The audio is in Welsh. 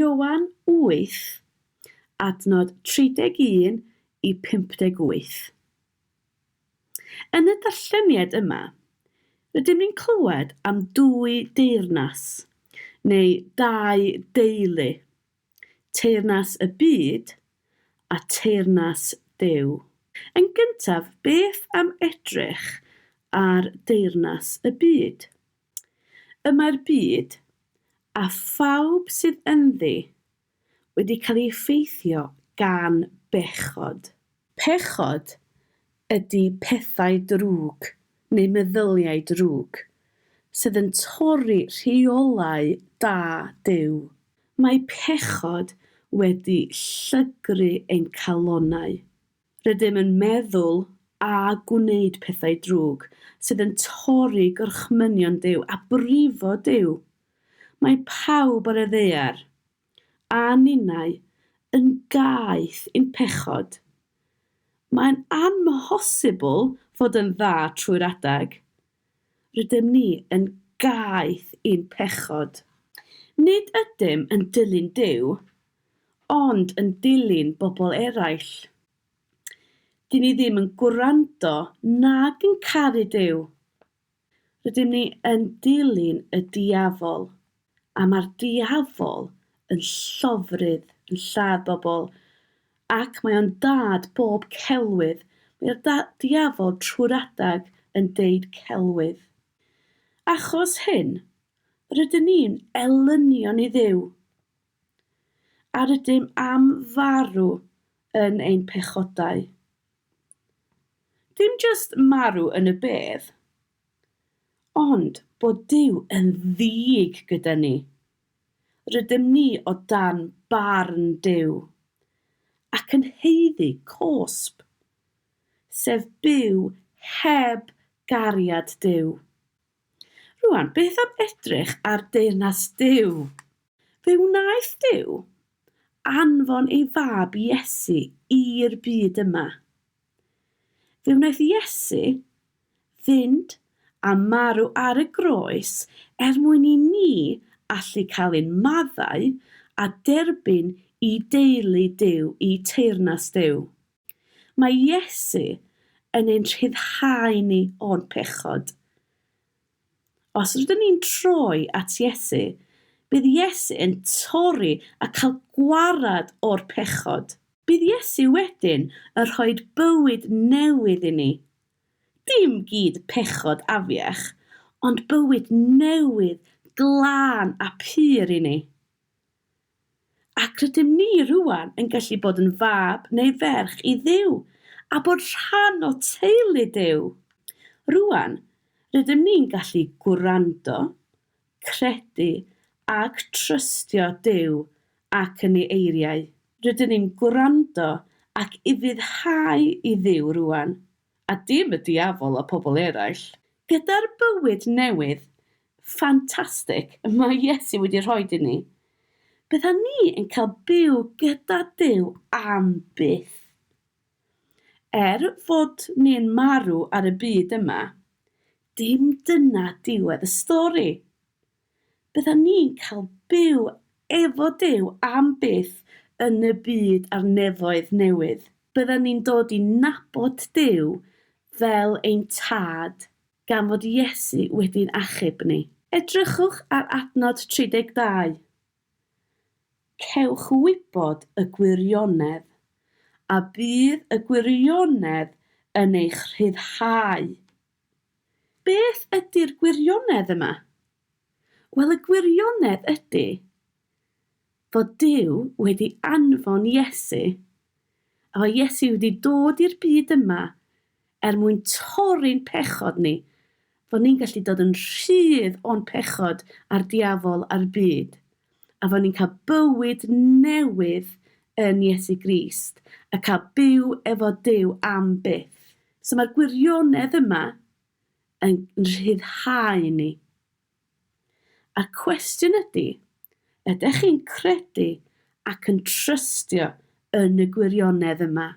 Ioan 8, adnod 31 i 58. Yn y darlleniad yma, rydym ni'n clywed am dwy deyrnas, neu dau deulu, teyrnas y byd a teyrnas Duw. Yn gyntaf, beth am edrych ar deyrnas y byd? Y mae'r byd, a phawb sydd ynddi, wedi cael ei effeithio gan bechod. Pechod ydy pethau drwg neu meddyliau drwg sydd yn torri rheolau da Duw. Mae pechod wedi llygru ein calonnau. Rydym yn meddwl a gwneud pethau drwg sydd yn torri gorchmynion Duw a brifo Duw. Mae pawb ar y ddaear, a ninnau, yn gaeth i'n pechod. Mae'n amhosibl fod yn dda trwy'r adeg. Rydym ni yn gaeth i'n pechod. Nid ydym yn dilyn Duw, ond yn dilyn bobl eraill. Dyn ni ddim yn gwrando nag yn caru Duw. Rydym ni yn dilyn y diafol, a mae'r diafol yn llofrudd, yn lladd bobl, ac mae o'n dad bob celwydd. Mae'r diafol trwy'r adeg yn deud celwydd. Achos hyn, rydyn ni'n elynion i Dduw, a rydym am farw yn ein pechodau. Dim jyst marw yn y bedd, ond bod Duw yn ddig gyda ni. Rydym ni o dan barn Duw, ac yn haeddu cosb, sef byw heb gariad Duw. Rwan, beth am edrych ar deyrnas Duw? Fe wnaeth Duw anfon ei fab Iesu i'r byd yma. Fe wnaeth Iesu fynd a marw ar y groes er mwyn i ni allu cael ein maddau a derbyn i deulu Duw, i teyrnas Duw. Mae Iesu yn ein rhyddhau ni o'n pechod. Os rydyn ni'n troi at Iesu, bydd Iesu yn torri a cael gwarad o'r pechod. Bydd Iesu wedyn yn rhoi bywyd newydd i ni. Dim gyd pechod afiach, ond bywyd newydd, glân a pur i ni. Ac rydym ni rŵan yn gallu bod yn fab neu ferch i Dduw a bod rhan o teulu Duw. Rŵan, rydym ni'n gallu gwrando, credu ac trystio Duw ac yn ei eiriau. Rydyn ni'n gwrando ac ufuddhau i Dduw rŵan, a dim y diafol a pobl eraill. Gyda'r bywyd newydd ffantastig mae Iesu wedi rhoid i ni, byddan ni yn cael byw gyda Duw am byth. Er fod ni'n marw ar y byd yma, dim dyna diwedd y stori. Byddan ni'n cael byw efo Duw am byth yn y byd a'r nefoedd newydd. Byddan ni'n dod i nabod Duw fel ein Tad, gan fod Iesu wedi'n achub ni. Edrychwch ar adnod 32. Cewch wybod y gwirionedd, a bydd y gwirionedd yn eich rhyddhau. Beth ydy'r gwirionedd yma? Wel, y gwirionedd ydy fod Duw wedi anfon Iesu, a fod Iesu wedi dod i'r byd yma er mwyn torri'n pechod ni, fod ni'n gallu dod yn rhydd o'n pechod a'r diafol a'r byd, a fod ni'n cael bywyd newydd yn Iesu Grist, a cael byw efo Duw am byth. So mae'r gwirionedd yma yn rhyddhau ni. A'r cwestiwn ydy, ydych chi'n credu ac yn trystio yn y gwirionedd yma?